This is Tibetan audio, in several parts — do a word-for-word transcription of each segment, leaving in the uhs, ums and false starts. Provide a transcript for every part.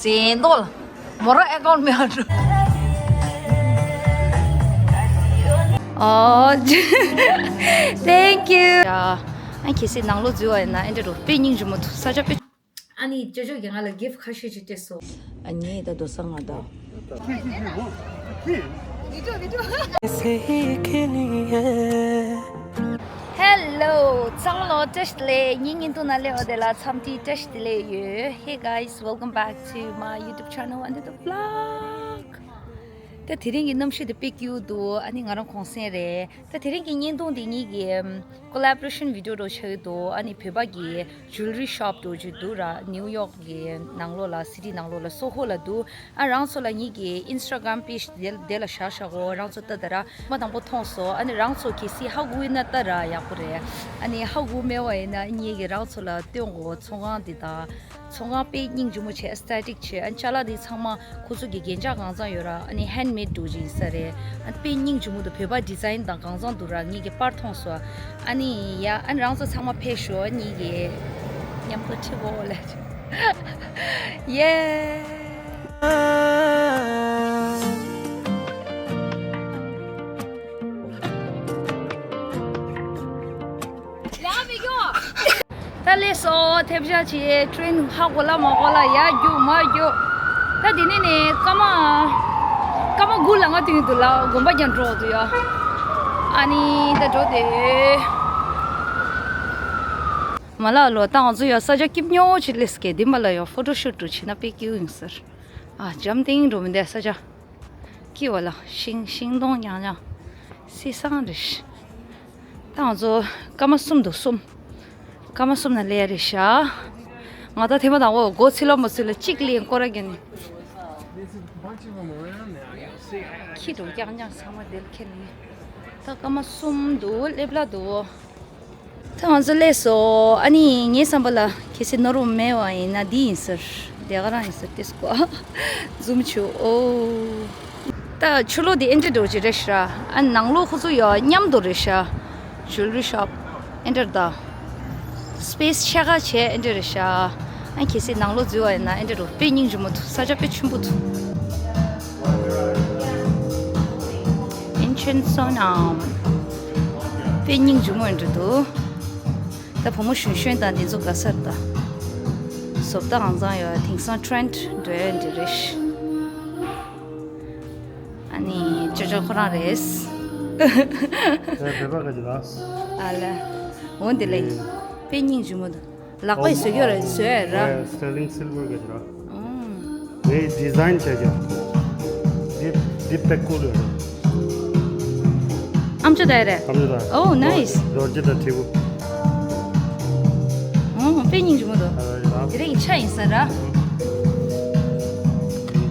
ཟིན་ཏོ་ལ། མོ་ར་ཨེ་ཀའུན་མེད་འགྲོ། ཨོ། Thank you. ཡ། ཨ་གལ་སྲིད་ནང་ལོགས་འཛུལ་བ་ཡིན་ན་ཨེ་འདྲ་རུ་དཔེ་སྙིང་རྗེ་མོ་འདུག་ས་ཆ་དཔེ། ཨ་ནི་ཅོ་ཅོ་གིས་ང་ལ་གིཕ་ཁ་ཤས་ཅིག་སྤྲད་སོང་། ཨ་ནི་ད་རྡོ་ས་ང་ད། Hello, ཚང་མ་ལ་བཀྲ་ཤིས་བདེ་ལེགས། ངའི་བརྙན་ཐུང་ནང་སླེབས་པ་དེ་ལ་འཚམས་འདྲི་བཀྲ་ཤིས་བདེ་ལེགས་ཡོད། Hey guys, welcome back to my YouTube channel, Anita Vlog. ད་དེ་རིང་གི་གནམ་གཤིས་དེ་དཔེ་སྐྱིད་པོ་འདུག་ཨ་ནི་ང་རང་གུང་སེང་རེད། ད་དེ་རིང་གི་བརྙན་ཐུང་དེ་ངེད་ཀྱི་ཀོ་ལ་བོ་རེ་ཤན་བི་ཌི་ཡོ་འདྲ་ཆགས་ཀྱི་འདུག་ཨ་ནི་བོད་པ་གི་ཇུ་ལ་རི་ཤོབ་འདྲ་ཅིག་འདུག་ར། ནིའུ་ཡོག་གི་ནང་ལོགས་ལ། སི་ཊི་ནང་ལོགས་ལ། སོ་ཧོ་ལ་འདུག་ཨ་རང་ཚོ་ལ་ངེད་ཀྱི་ཨིན་སི་ཊ་གྷ་རམ་པེཇ་དེ་དེ་ལ་བཞག་བཞག་གོ་རང་ཚོ་ལྟ་ད་ར། མ་དང་པོ་མཐོང་སོང་། ཨ་ནི་རང་ཚོ་གལ་སྲིད་ཧ་གོ་ཡིན་ན་ལྟ་ར་ཡག་པོ་རེད། ཨ་ནི་ཧ་གོ་མེད་པ་ཡིན་ན་ངེད་ཀྱིས་རང་ཚོ་ལ་སྟོན་གོ་ཚོང་ཁང་འདི་དང་། ཚོང་ཁང་དཔེ་སྙིང་རྗེ་མོ་བྱས། ཨེ་སི་ཐེ་ཊིག་བྱས། ཨ་ཅ་ལག་འདི་ཚང་མ་ཁོ་ཚོ་གི་རྒྱན་ཆ་གང་ཚང་ཡོད་ར། ཨ་ནི་ཧེན་མེད་འདྲ་ཅིག་ཡིན་ས་རེད། ཨ་དཔེ་སྙིང་རྗེ་མོ་འདུག་བོད་པ་ཌི་ཛའིན་དང་གང་ཚང་འདུག་ར། ངེད་ཀྱིས་པར་མཐོང་སོང་། ཨ་ནི་ཡ། ཨ་ནི་རང་ཚོ་ཚང་མ་ཕེབས་ཤོག་ངེད་ཀྱིས་མཉམ་དུ་ཁྲིད་གོ་ལ། ཡེ། ད་སླེབས་སོང་། ཐེབས་ཆག་བྱས། ཊེ་རེན་ཧ་གོ་ལ་མ་གོ་ལ། ཡར་རྒྱུག་མར་རྒྱུག་ད་དེ་ནས་ནས་སྐར་མ། སྐར་མ་དགུ་ལ་ང་ཐོན་འདུག་ལ། དགོན་པ་རྒྱང་འགྲོ་འདུག་ཡ། ཨ་ནི་ད་འགྲོ་དེ། མ་ལགས་ལོ། ད་ང་ཚོ་ཡ་ས་ཆ་སྐྱིད་ཉོ་ཆེ་ལེས་ཀེ་འདི་མ་ལ་ཡ་ཕོ་ཊོ་ཤུ་ཊི་འདྲ་བྱས་ན་དཔེ་སྐྱིད་ཡིན་ཟེར། ཨ་འཇམ་ཐིང་འགྲོ་མི་འདུག་ས་ཆ། སྐྱིད་པ་ལ། ཤིང་ཤིང་སྡོང་ཉག་ཉག་སི་སང་རེད། ད་ང་ཚོ་སྐར་མ་གསུམ་འདུག་གསུམ། སྐར་མ་གསུམ་ན་སླེབས་ཡ་རེད་ཤག་ང་ད་ཐེངས་མ་དང་པོ་སྒོ་ཕྱེ་ལོ་མ་ཕྱེ་ལོ་གཅིག་ལེན་སྐོར་ར་རྒྱག་ནི། ཁྱི་འགྲོ་རྐྱང་རྐྱང་ཚང་མ་དེར་ཁྱེར་ནི། ད་སྐར་མ་གསུམ་འདུག་སླེབས་ལ་འདུག་ད་ང་ཚོ་སླེབས་སོང་། ཨ་ནི་ངའི་བསམ་པ་ལ་གལ་སྲིད་ནོར་བ་མེད་པ་ཡིན་ན་འདི་ཡིན་ཟེར། དེ་ག་རང་ཡིན་ཟེར། ཏིས་ཀོ་ཛུམ་བྱུ། ཨོ། ད་ཆུ་ལོག་འདི་ཨེ་འདྲ་འགྲོ་ཅི་རེད་ཤག་ཨ་ནང་ལོགས་ཁོ་ཚོ་ཡོད་མཉམ་དུ་རེད་ཤག་ཇུ་ལ་རི་ཤོབ་ཨེ་འདྲ་ད། སི་པེ་སི་ཆེ་ཁ་བྱས་ཨེ་འདྲ་རེད་ཤག་ཨ་གལ་སྲིད་ནང་ལོགས་འཛུལ་བ་ཡིན་ན་ཨེ་འདྲ་རུ་དཔེ་སྙིང་རྗེ་མོ་འདུག་ས་ཆ་དཔེ་ཆེན་པོ་འདུག་ཨིན་ཆན་སོ་ནམ། དཔེ་སྙིང་རྗེ་མོ་ཨེ་འདྲ་འདུག་ད་བུ་མོ་གཞོན་གཞོན་དང་འདི་ཚོ་དགའ་སར་ད། བཟོ་ལྟ་གང་ཚང་ཡོད། དེང་སང་ཊེ་རེན་ཌི་འགྲོ་ཡ་འདི་རེད། ཨ་ནི་ཅོ་ཅོ་ཁོ་རང་རེད། ཨ་བོད་པ་ག་ཅི་ལ། ཨ་ལ། འོ་འདི་ལེ། དཔེ་སྙིང་རྗེ་མོ་འདུག་ལག་པས་བཟོས་ཡོད་རེད། བཟོས་ཡོད་ར། ཨེ་སི་ཊར་ལིང་སིལ་ཝར་ག་ཅི་ལ། ངས་ཌི་ཛའིན་བྱས་ཀྱང་། འདི་འདི་དཔེ་ཀུལ་ཡོད་རེད། ཨམ་ཅོག་ད་རེད། ཨམ་ཅོག་ད། Oh, nice. རོ་རོ་ཇི་དང་དྲིལ་བུ། ཨོ་དཔེ་སྙིང་རྗེ་མོ་འདུག་ཨ་ར་ཡ། དེ་རིང་ཆ་ཡིན་ས་ར། ཨིན་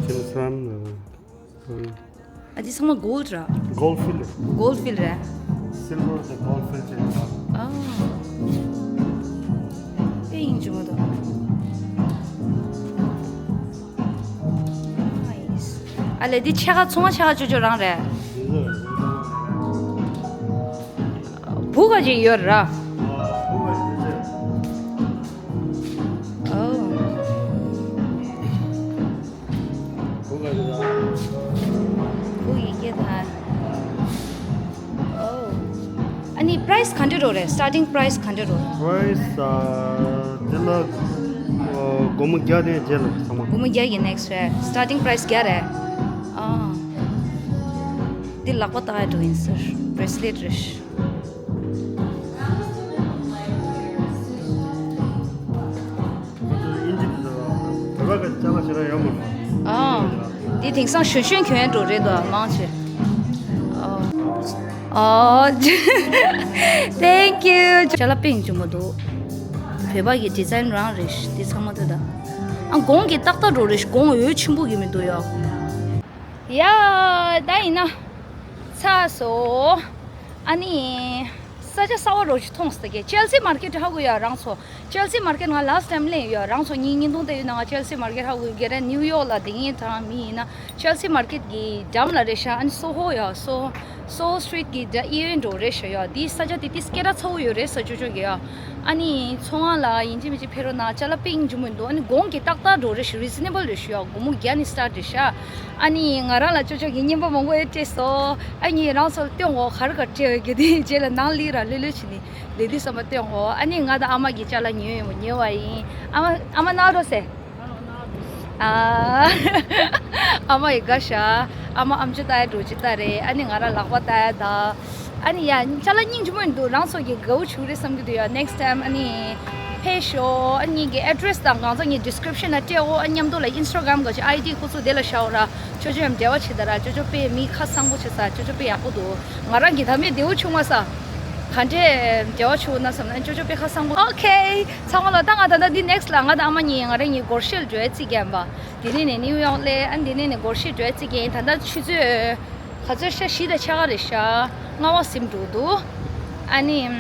ཆན་སོ་ནམ། ཨ་འདི་ཚང་མ་གོལ་ཌི་ར། གོལ་ཌི་ཕིལ་ཌི། གོལ་ཌི་ཕིལ་ཌི་རེད། སིལ་ཝར་དང་གོལ་ཌི་ཕིལ་ཌི་བྱས་ཡོད། ཨ། དཔེ་སྙིང་རྗེ་མོ་འདུག་ཨ་ལེ་འདི་ཕྱེད་ཀ་ཚང་མ་ཕྱེད་ཀ་ཅོ་ཅོ་རང་རེད། བུ་ག་ཅིག་ཡོད་ར། ཨོ། བུ་ཡི་གེ་ད། ཨོ། ཨ་ནི་པ་རའི་སི་ག་འདྲ་རོ་རེད། སི་ཊར་ཊིང་པ་རའི་སི་ག་འདྲ་རོ། པ་རའི་སི་ཨ། འདི་ལ་ཨ། སྒོར་མོ་བརྒྱ་དེ་བརྒྱད་ལ་ཚང་མ། སྒོར་མོ་བརྒྱ་གི་ནེག་སི་རེད། སི་ཊར་ཊིང་པ་རའི་སི་བརྒྱ་རེད། ཨ། འདི་ལག་པ་བཏགས་ཡ་འགྲོ་ཡིན་ཟེར། བྷེ་རེ་སི་ལེ་ཊི་རེད། ཨིན་ཇི་དང་བོད་པ་ག་ཅ་ལག་ཞེ་དྲག་ཡོད་མ་རེད། ཨ། འདི་དེང་སང་གཞོན་གཞོན་གྱོན་འགྲོ་རེད་དོ་མང་ཆེ། ཨ། ཨ། Thank you. ཅ་ལག་དཔེ་སྙིང་རྗེ་མོ་འདུག་བོད་པ་གི་ཌི་ཛའིན་རང་རེད། འདི་ཚང་མ་དེ་ད། ཨ་གོང་གི་ཏག་ཏག་འགྲོ་རེད། གོང་འོད་ཆེན་པོ་གི་མི་འདུག་ཡ། ཡ། ད་ཡིན་ན། ཚར་སོང་། ཨ་ནི། ས་ཆ་གསར་པ་རོ་ཅིག་མཐོང་སྟེ་ཀྱེ། ཅེལ་སི་མར་ཀེཊ་ཧ་གོ་ཡ་རང་ཚོ། ཅེལ་སི་མར་ཀེཊ་ང་ལ་སི་ཊི་ཊེམ་སླེབས་ཡོད། རང་ཚོ་ངའི་བརྙན་ཐུང་བལྟས་ཡོད་ན། ང་ཅེལ་སི་མར་ཀེཊ་ཧ་གོ་ཡོད། ག་རེ་ནིའུ་ཡོག་ལ་དེ་ངའི་ཐང་མི་ཡིན་ན། ཅེལ་སི་མར་ཀེཊ་གི་འགྲམ་ལ་རེད་ཤག་ཨ་ནི་སོ་ཧོ་ཡ། སོ་སོ་ཧོ་སི་ཊི་རིཊ་གི་ད་ཨི་ཝེན་ཊི་འགྲོ་རེད་ཤག་ཡ། དེའི་ས་ཆ་དེ་དེ་སྐད་གྲགས་ཚ་བོ་ཡོད་རེད་ས་ཅོ་ཅོ་གི་ཡ། ཨ་ནི་ཚོང་ཁང་ལ་ཡིན་གཅིག་མིན་གཅིག་ཕེབས་རོགས་གནང་། ཅ་ལག་དཔེ་ཡིན་གཅིག་མིན་འདུག་ཨ་ནི་གོང་གི་ཏག་ཏག་འགྲོ་རེད་ཤག་རི་ཛི་ནེ་བལ་རེད་ཤག་སྒོར་མོ་བརྒྱ་ནས་སི་ཊར་ཊི་རེད་ཤག་ཨ་ནི་ང་རང་ལ་ཅོ་ཅོ་གིས་རྔན་པ་མང་པོ་ཡང་སྤྲད་སོང་། ཨ་ནི་རང་ཚོ་ལ་སྟོན་འོ་ག་རེ་ག་སྤྲད་འོ་གི་དེ་རྗེས་ལ་ནང་ལི་ར་ལི་ལི་བྱས་ནས་ལི་དུས་བསམ་པ་སྟོན་འོ། ཨ་ནི་ང་དང་ཨ་མ་གིས་ཅ་ལག་ཉོས་ཡོད་ཉོས་པ་ཡིན། ཨ་མ་ཨ་མ་ནང་རོ་སེ། ཨ་ཨ་མ་ཡི་དགའ་ཤ། ཨ་མ་ཨམ་ཅོག་ལྟ་ཡ་འགྲོ་ཅི་ལྟ་རེད། ཨ་ནི་ང་རང་ལག་པ་ལྟ་ཡ་ད། ཨ་ནི་ཡ་ཅ་ལག་སྙིང་རྗེ་མོ་ཡིན་འདུག་རང་ཚོ་གི་དགའ་བོ་བྱུང་རེད་བསམ་གྱི་འདུག་ཡ། ནེག་སི་ཊའིམ་ཨ་ནི་ཕེབས་ཤོག་ཨ་ནི་ངའི་ཨེ་ཌི་རེ་སི་དང་གང་ཚང་ངའི་ཌི་སི་ཀི་རིབ་ཤན་ལ་སྤྲད་འོ། ཨ་མཉམ་དུ་ལ་ཨིན་སི་ཊ་གྷ་རམ་ག་ཅི་ཨའི་ཌི་ཁོ་ཚོ་དེ་ལ་བཞག་འོ་ར། ཅོ་ཅོ་ཡང་འབྲེལ་བ་བྱེད་ད་ར། ཅོ་ཅོ་དཔེ་མི་ཁ་བཟང་པོ་བྱེད་ས། ཅོ་ཅོ་དཔེ་ཡག་པོ་འདུག་ང་རང་གི་ད་མེད་བདེ་བོ་བྱུང་མ་ས། ག་འདྲས་འབྲེལ་བ་བྱུང་ན་བསམ་ན་ཅོ་ཅོ་དཔེ་ཁ་བཟང་པོ། ཨོ་ཁེ། ཚང་མ་ལ་ད་ང་ད་ལྟ་འདི་ནེག་སི་ཊི་ལ་ང་དང་ཨ་མ་གཉིས་ང་རང་གཉིས་སྒོར་གཞས་ལ་འགྲོ་ཡ་རྩིས་རྒྱག་པ། དེ་ནས་ནས་ནིའུ་ཡོག་སླེབས། ཨ་འདི་ནས་ནས་སྒོར་གཞས་འགྲོ་ཡ་རྩིས་རྒྱག་ཡིན། ད་ལྟ་ཆུ་ཚོད་ག་ཚོད་ཤག་བཞི་དང་ཕྱེད་ཀ་རེད་ཤག་ལྔ་པ་ཟིན་འགྲོ་འདུག་ཨ་ནི་ཨམ་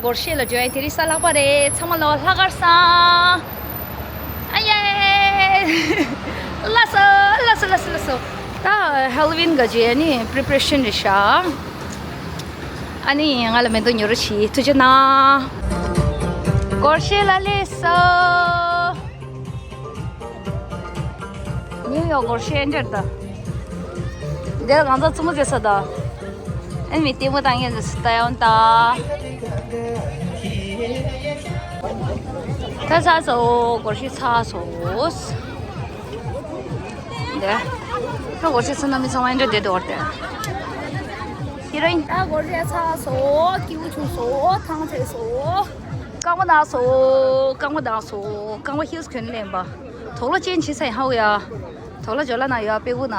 སྒོར་གཞས་ལ་འགྲོ་ཡ་ཡིན། དེ་རིང་གཟའ་ལྷག་པ་རེད། ཚང་མ་ལ་ལྷག་དཀར་བཟང་། ཨ་ཡེ། ལགས་སོ་ལགས་སོ་ལགས་སོ་ལགས་སོ། ད་ཧེ་ལོ་ཝིན་ག་ཅི་ཨ་ནི་པི་རི་པ་རེ་ཤན་རེད་ཤག་ཨ་ནི་ང་ལ་མེ་ཏོག་ཉོ་རོགས་བྱེད། ཐུགས་རྗེ་གནང་། སྒོར་གཞས་ལ་སླེབས་སོང་། ནིའུ་ཡོག་སྒོར་གཞས་འདྲ་ད། འདིར་གང་ཚང་བཙུན་མོ་བྱེད་ས་ད། ཨ་ནི་མི་ལྟད་མོ་བཏང་མཁན་ཚོ་ལྟ་ཡོང་ད། ད་ཚར་སོང་། སྒོར་གཞས་ཚར་སོང་། འདི། ད་སྒོར་གཞས་ཚར་ན་མི་ཚང་མ་འདྲ་བསྡད་འདུག་དེ། ཧི་རོ་ཨིན། ད་སྒོར་གཞས་ཚར་སོང་། སྐྱིད་པོ་བྱུང་སོང་། ཐང་ཆད་སོང་། རྐང་པ་ན་སོང་། རྐང་པ་ན་སོང་། རྐང་པ་ཧིལ་སི་གོན་ལེན་པ། དོག་ལོ་ཅན་བྱེད་ས་ཡིན་ཧ་གོ་ཡ། དོག་ལོ་ཇོ་ལ་ན་ཡོད་པེ་བུ་ན།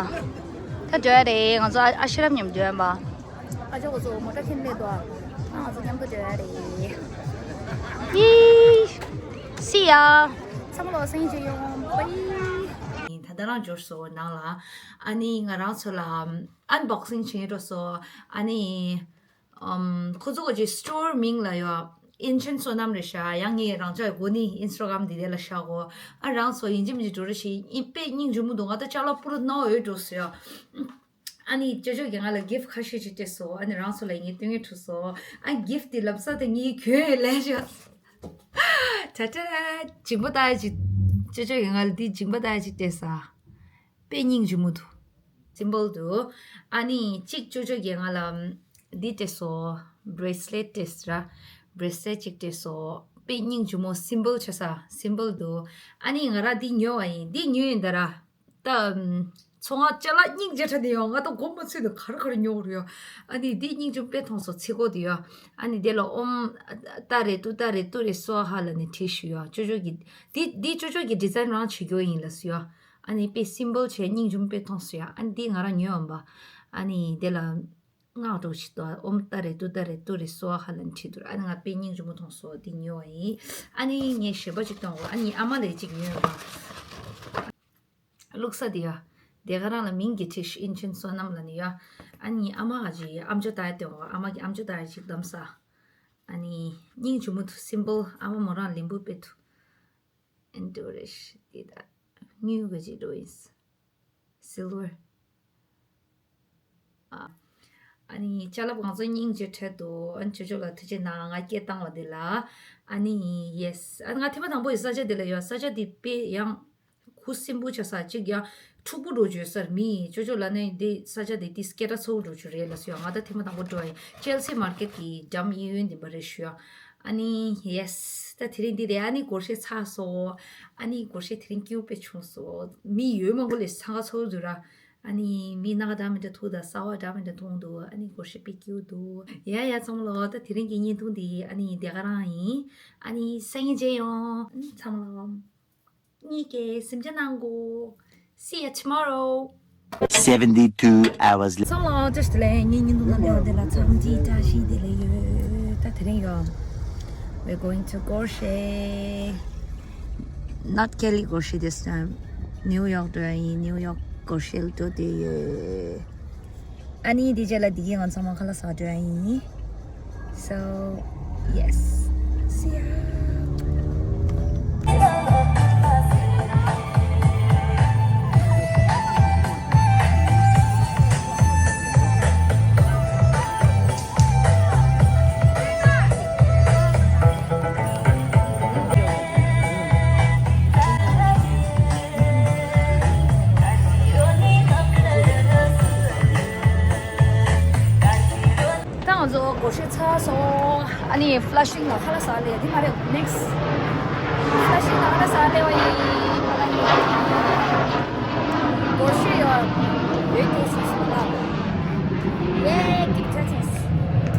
ད་འགྲོ་ཡ་རེད། ང་ཚོ་ཨ་ཨ་ཤི་རམ་མཉམ་འགྲོ་ཡ་ཡིན་པ། ཨ་ཅག་ཁོ་ཚོ་མོ་ཊ་ཁྱེར་སླེབས་འདུག་ཨ་ང་ཚོ་མཉམ་དུ་འགྲོ་ཡ་རེད། ཡི། See ya. ཚང་མ་ལ་སང་ཉིན་མཇལ་ཡོང་། Bye. ད་ལྟ་རང་འབྱོར་སོང་ནང་ལ། ཨ་ནི་ང་རང་ཚོ་ལ་ཨན་བོག་སིང་བྱེད་འགྲོ་སོང་། ཨ་ནི་ཨམ་ཁོ་ཚོ་གི་སི་ཊོར་མིང་ལ་ཡོད། ཨིན་ཆན་བསོད་ནམས་རེད་ཤག་ཡང་ངས་རང་ཅག་གོ་ནི་ཨིན་སི་ཊ་གྷ་རམ་འདི་དེ་ལ་བཞག་གོ་ཨ་རང་ཚོ་ཡིན་གཅིག་མིན་གཅིག་འགྲོ་རེ་ཞིག་ཨིན་དཔེ་སྙིང་རྗེ་མོ་འདུག་ང་ད་ཅ་ལག་པུ་རུ་ནོ་འོས་འགྲོ་སོང་ཡ། ཨ་ནི་ཅོ་ཅོ་གིས་ང་ལ་གིཕ་ཊི་ཁ་ཤས་ཅིག་སྤྲད་སོང་། ཨ་ནི་རང་ཚོ་ལ་ངས་སྟོན་གྱི་ཐུག་སོང་། ཨ་གིཕ་ཊི་དེ་ལབ་ས་དེ་ངས་གྱོན་ཡོད་ལས་ཤག་ད་ད་སྦྱིན་པ་ལྟ་ཡ་ཅིག་ཅོ་ཅོ་གིས་ང་ལ་འདི་སྦྱིན་པ་ལྟ་ཡ་ཅིག་སྤྲད་ས། དཔེ་སྙིང་རྗེ་མོ་འདུག་སིམ་པལ་འདུག་ཨ་ནི་གཅིག་ཅོ་ཅོ་གིས་ང་ལ་འདི་སྤྲད་སོང་། བྷི་རེ་སི་ལེཊ་སྤྲད་ས་ར། བྷི་རེ་སི་ལེཊ་གཅིག་སྤྲད་སོང་། དཔེ་སྙིང་རྗེ་མོ་སིམ་པལ་ཆགས་ས་སིམ་པལ་འདུག་ཨ་ནི་ང་རང་འདི་ཉོས་པ་ཡིན། འདི་ཉོས་ཡིན་ད་ར། ད་ཚོང་ཁང་ཅ་ལག་སྙིང་རྗེ་དྲགས་ནས་ཡོང་། ང་ད་མགོ་མ་ཚོས་ནས་ག་རེ་ག་རེ་ཉོ་དགོས་རེད་ཡ། ཨ་ནི་འདི་སྙིང་རྗེ་དཔེ་མཐོང་སོང་། ཚིག་གོ་འདི་ཡ། ཨ་ནི་དེ་ལ་ཨོམ་ཏ་རེ་ཏུ་ཏ་རེ་ཏུ་རེ་སྭཱ་ཧཱ་ལབ་ནས་བྲིས་ཞུ་ཡ། ཅོ་ཅོ་གི་འདི་འདི་ཅོ་ཅོ་གི་ཌི་ཛའིན་རང་བྱེད་རྒྱུ་ཡིན་ལབ་སོང་ཡ། ཨ་ནི་དཔེ་སིམ་པལ་བྱས་སྙིང་རྗེ་དཔེ་མཐོང་སོང་ཡ། ཨ་ནི་འདི་ང་རང་ཉོས་ཡོང་པ། ཨ་ནི་དེ་ལ་སྔགས་འདྲ་བོ་ཞིག་འདུག་ཨོམ་ཏ་རེ་ཏུ་ཏ་རེ་ཏུ་རེ་སྭཱ་ཧཱ་ལབ་ནས་བྲིས་འདུག་ཨ་ནི་ང་དཔེ་སྙིང་རྗེ་མོ་མཐོང་སོང་། འདི་ཉོས་པ་ཡིན། ཨ་ནི་ངས་གཞན་པ་ཅིག་གཏོང་དགོས། ཨ་ནི་ཨ་མ་ལ་ཅིག་ཉོས་ཡོང་པ། བླུགས་ས་དེ་ཡ། དེ་ག་རང་ལ་མིང་གི་བྲིས་ཤིག་ཨིན་ཆན་བསོད་ནམས་ལབ་ནི་ཡ། ཨ་ནི་ཨ་མ་ག་ཅིག་ཨམ་ཅོག་ལྟ་ཡ་སྟོན་གོ་ཨ་མ་གི་ཨམ་ཅོག་ལྟ་ཡ་ཅིག་བདམས་ས། ཨ་ནི་སྙིང་རྗེ་མོ་འདུག་སིམ་པལ། ཨ་མ་མོ་རང་ལེན་པོ་དཔེ་འདུག་ཨེན་ཏོ་རེ་ཤི་དེ་ད་དངུལ་ག་ཅིག་འགྲོ་ཡིན། སིལ་ཝར། ཨ་ཨ་ནི་ཅ་ལག་ང་ཚོ་སྙིང་རྗེ་དྲགས་འདུག་ཨ་ནི་ཅོ་ཅོ་ལ་ཐུགས་རྗེ་གནང་། ང་སྐད་བཏང་བ་འདི་ལ། ཨ་ནི་ཡེ་སི། ཨ་ནི་ང་ཐེངས་མ་དང་པོ་ཡི་ས་ཆ་འདི་ལ་ཡོད། ས་ཆ་འདི་དཔེ་ཡང་ཁུ་སིམ་པོ་ཆགས་ས་ཅིག་ཡང་འཁྲུག་པོ་འགྲོ་བཅུག་སར་མི་ཅོ་ཅོ་ལ་ནི་འདི་ས་ཆ་འདི་ཏི་སྐད་གྲགས་ཚ་པོ་འགྲོ་བཅུག་རེད་ལབ་སོང་ཡ། ང་ད་ཐེངས་མ་དང་པོ་འགྲོ་ཡིན། ཅེལ་སི་མར་ཀེ་ཊི་གི་འགྲམ་གཡས་གཡོན་འདི་པ་རེད་ཞུ་ཡ། ཨ་ནི་ཡེ་སི། ད་དེ་རིང་འདི་རེད། ཨ་ནི་སྒོར་གཞས་ཚར་སོང་། ཨ་ནི་སྒོར་གཞས་དེ་རིང་སྐྱིད་པོ་དཔེ་བྱུང་སོང་། མི་ཡོད་མང་པོ་ལས་འཚང་ཁ་ཚ་པོ་འདུག་ར། ཨ་ནི་མི་སྣ་ཁ་འདྲ་མི་འདྲ་ཐུག་དང་གསར་པ་འདྲ་མི་འདྲ་མཐོང་འདུག་ཨ་ནི་སྒོར་གཞས་དཔེ་སྐྱིད་པོ་འདུག་ཡ་ཡ་ཚང་མ་ལོ། ད་དེ་རིང་གི་བརྙན་ཐུང་འདི་ཨ་ནི་དེ་ག་རང་ཡིན། ཨ་ནི་སང་ཉིན་མཇལ་ཡོང་། ཨ་ནི་ཚང་མ་ལོ། གཉིས་ཀས་གཟིམ་འཇག་གནང་གོ See you tomorrow. Seventy-two hours later. ཚང་མ་ལ་བཀྲ་ཤིས་བདེ་ལེགས། ངའི་བརྙན་ཐུང་ནང་ལ་བདེ་ལ་འཚམས་འདྲི་བཀྲ་ཤིས་བདེ་ལེགས་ཡོད། ད་དེ་རིང་ཡོད། We're going to Gorshey. Not Cali Gorshey this time. New York འགྲོ་ཡ་ཡིན། New York Gorshey ལ་འགྲོ་བསྡད་ཡོད། ཨ་ནི་དེ་རྗེས་ལ་འདི་གིས་ང་ཚང་མ་ཁ་ལག་ཟ་འགྲོ་ཡ་ཡིན། So, yes. See ya. ནི་Flushing་ལ་ཁ་ལག་ཟ་ལེ་དེ་མ་རེད། Next་Flushing་ལ་ཁ་ལག་ཟ་ལེ་བ་ཡིན། ཁ་ལག་ཡིན། སྒོར་གཞས་ཡོད། བོད་སྐད་ཞིག་སུ་ལ། ཡེ་ཀིག་ཆ་ཆེས།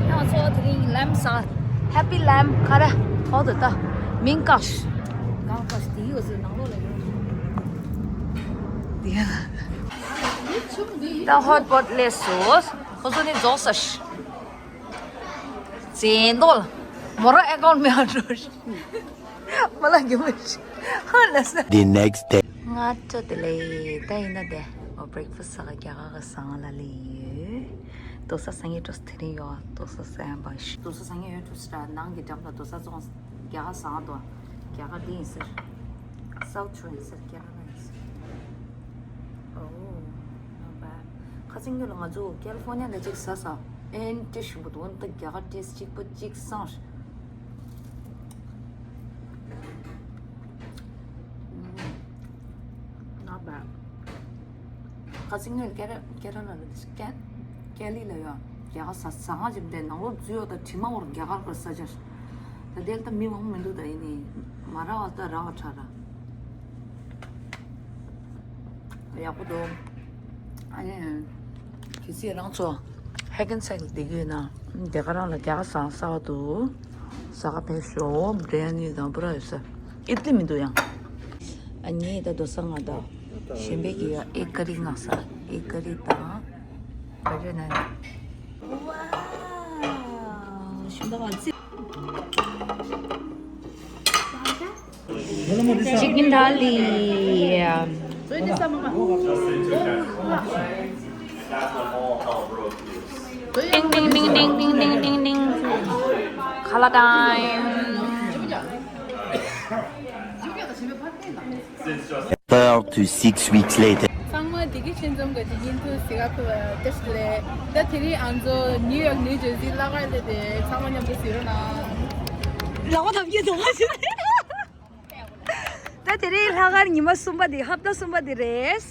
ང་ཚོ་དེ་རིང་lamb་ཟ། Happy lamb་ཁ་ར་ཐོག་ཏུ་ལྟ། མིང་ཀ་ཤ། གང་ཀ་ཤ་དེ་ཡོད་ཟེར་ནང་ལོགས་ལ་ཡོད། དེ་ད་hot pot་སླེབས་སོང་། ཁོ་ཚོ་ནི་རྫོགས་ས་ཤ། ཙེ་འདོད། མོ་ར་account་མེད་ཨ་འགྲོ། མ་ལ་གི་མ་ཤི། ཧ་ལ་ས། The next day. ང་ཚོ་དེ་ལས་ད་ཡིན་ན་དེ་ཨོ་breakfast་ཟ་ག་རྒྱ་གར་གི་ཟ་ང་ལ་ལས་ཡོད། རྡོ་ས་ཟ་ངེ་འགྲོ་ས་དེ་རིང་ཡོད། རྡོ་ས་ཟ་ཡང་པ་ཤི། རྡོ་ས་ཟ་ངེ་ཡོད་འགྲོ་ས་ནང་གི་འགྲམ་ལ་རྡོ་ས་བཙོང་རྒྱ་གར་ཟ་ང་དོ། རྒྱ་གར་འདི་ཡིན་ཟེར། South Shore་ཡིན་ཟེར་རྒྱ་གར་ཡིན་ཟེར། Oh, not bad. ཁ་སང་ཉིན་ལ་ང་ཚོ་California་ལ་གཅིག་ཟ་ས། ཨེན་ཏི་ཞིམ་པོ་འདུག་ད་རྒྱ་གར་taste་གཅིག་པ་གཅིག་སང་ཤ། Not bad. ཁ་སང་ཉིན་ཀེ་ར་ཀེ་ར་ལ་ལ་ཀེ་ཀེ་ལི་ལ་ཡོད། རྒྱ་གར་ཟ་ཟ་ང་ཅིག་འདྲ་ནང་ལོགས་འཛུལ་ཡོད། ད་དྲི་མ་བོར་རྒྱ་གར་གར་ཟ་ཅར། ད་དེ་ལ་ད་མི་མང་པོ་མི་འདུག་ད་ཡིན་ནི་མ་ར་བ་ད་ར་བ་ཁྲ་ར། ཡག་པོ་འདུག་ཨ་ནི་གལ་སྲིད་རང་ཚོ་Hackensack་ལ་བསྡད་ཀྱི་ཡོད་ན་དེ་ག་རང་ལ་རྒྱ་གར་ཟ་ས་འདུག་ཟ་ག་ཕེབས་ཤོག Biryani་དང་པུ་ར་ཡོད་ས། ཨིད་ལི་མི་འདུག་ཡང་། ཨ་ནི་ད་རྡོ་ས་ང་ད་གཞན་པའི་གི་ཡ་egg curry་ང་ཟ། Egg curry་དང་བ་ཇ་ན། Wow. Chicken thali. Ding, ding, ding, ding. Kala time. Four to six weeks later. ཚང་མ་བདེ་སྐྱིད་ཆེད་འཛོམས་ག་ཅིག་ཡིན་ཐུག་ཟེར་ག་ཐུག་ཏེ་ལེ། ད་དེ་རིང་ཨང་ཚོ་ནིའུ་ཡོག་ནིའུ་ཇར་སི་ལ་ག་ལེ་དེ་ཚང་མ་མཉམ་དུ་ཟེར་རོ་ན། ལ་ག་ཐམ་གྱི་ཚོ་མ་ཟེར། ད་དེ་རིང་ལྷག་དཀར་ཉི་མ་གསུམ་པ་དེ་ཧབ་ཏ་གསུམ་པ་དེ་རེད།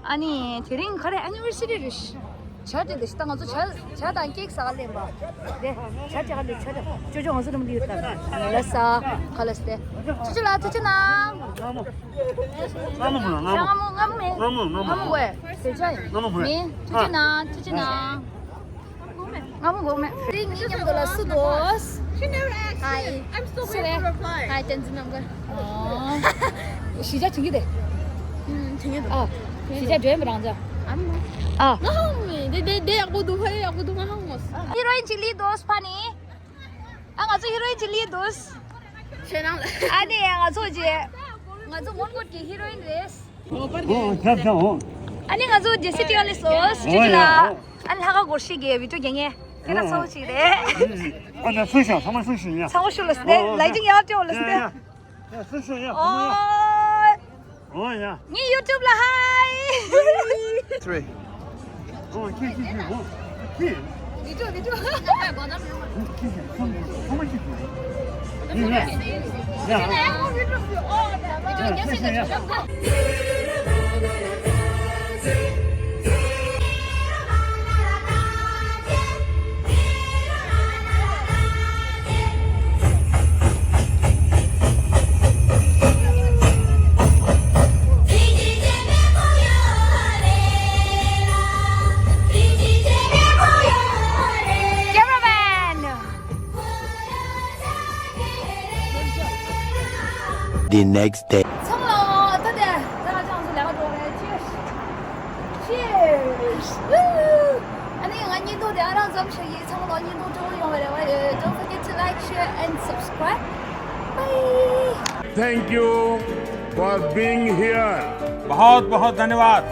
ཨ་ནི་དེ་རིང་ག་རེ་anniversary་རེད། ཇ་དེ་དེ་ད་ང་ཚོ་ཇ་ཇ་དང་ཀེག་ཟ་ག་ལེན་པ་རེད། ཇ་ཇ་ག་ལེ་ཇ་ཇ་ཅོ་ཅོ་ང་ཚོ་རིམ་འདི་ཡོད་ད་ལ་ས་ག་ལ་སྟེ་ཅོ་ཅོ་ལ་ཅོ་ཅོ་ན། ང་མོ་ང་མོ་ང་མོ་ང་མོ་ཝེ་ཟེར་ཇ་ཡིན་ང་མོ་ཝེ་མི་ཅོ་ཅོ་ན་ཅོ་ཅོ་ན། ང་མོ་གོ་མེད། རིང་ཉིན་མཉམ་དུ་ལ་སུ་དོ། She never asked me. I'm still waiting for reply. ཧའི་བསྟན་འཛིན་རྣམ་དཀར། གཞིས་ཆགས་བྱིན་གྱི་དེ། ཨུམ་བྱིན་གྱི་འདུག་ཨ། གཞིས་ཆགས་འགྲོ་ཡ་མི་རང་ཅག་ཨ་མ། ཨ། ང་ཧང་མེད་དེ་དེ་དེ་ཡག་པོ་འདུག་ཧའི་ཡག་པོ་འདུག་ང་ཧང་མོ། ཧི་རོ་ཡིན་ཅི་ལི་དོ་སི་ཕ་ནི། ཨ་ང་ཚོ་ཧི་རོ་ཡིན་ཅི་ལི་དོ་སི། ཁྱེད་རང་ལ། ཨ་ནི་ང་ཚོ་ཅི། ང་ཚོ་མོན་གྷོ་གི་ཧི་རོ་ཡིན་རེད། ཨོ་ཁྱབ་ཁྱབ་འོང་། ཨ་ནི་ང་ཚོ་ཇེ་སི་ཊི་ཨོ་ལེ་སོ་སི་ཊི་ལ། ཨ་ནི་ལྷག་དཀར་སྒོར་གཞས་ཀྱི་བི་ཌིའོ་རྒྱག་མཁན་ཁྱེད་རང་ཚོ་ཅིག་རེད། ཨ་ནི་སུ་ཤོག་ཚང་མ་སུ་ཤོག་ཡ། ཚང་མ་ཤོག་ལ་སི་ལེ་ལའི་ཅིང་ཡག་ཅོག་ལ་སི་ལེ། ཡ་སུ་ཤོག་ཡ། ཨོ། ཨོ་ཡ། ངའི་ཡུ་ཊུབ་ལ་ཧའི། Three. ཨོ་ཁྱེད་ཁྱེད་ཁྱེད་ཨོ་ཁྱེད། བི་ཌིའོ་བི་ཌིའོ། Cameraman. The next day. ཚང་མ་ལ་ད་ལྟ་ད་ཅང་ཚོ་ལས་ཀ་འགྲོ་རེད། Cheers. Cheers. Woo. ཨ་ནི་ང་བརྙན་ཐུང་དེ་ཨ་རང་ཙམ་ཞིག་ཡིན། ཚང་མ་ལ་བརྙན་ཐུང་སྤྲོ་པོ་ཡོང་བ་རེ་བ་ཡོད། Don't forget to like, share and subscribe. Bye. Thank you for being here. बहुत बहुत धन्यवाद।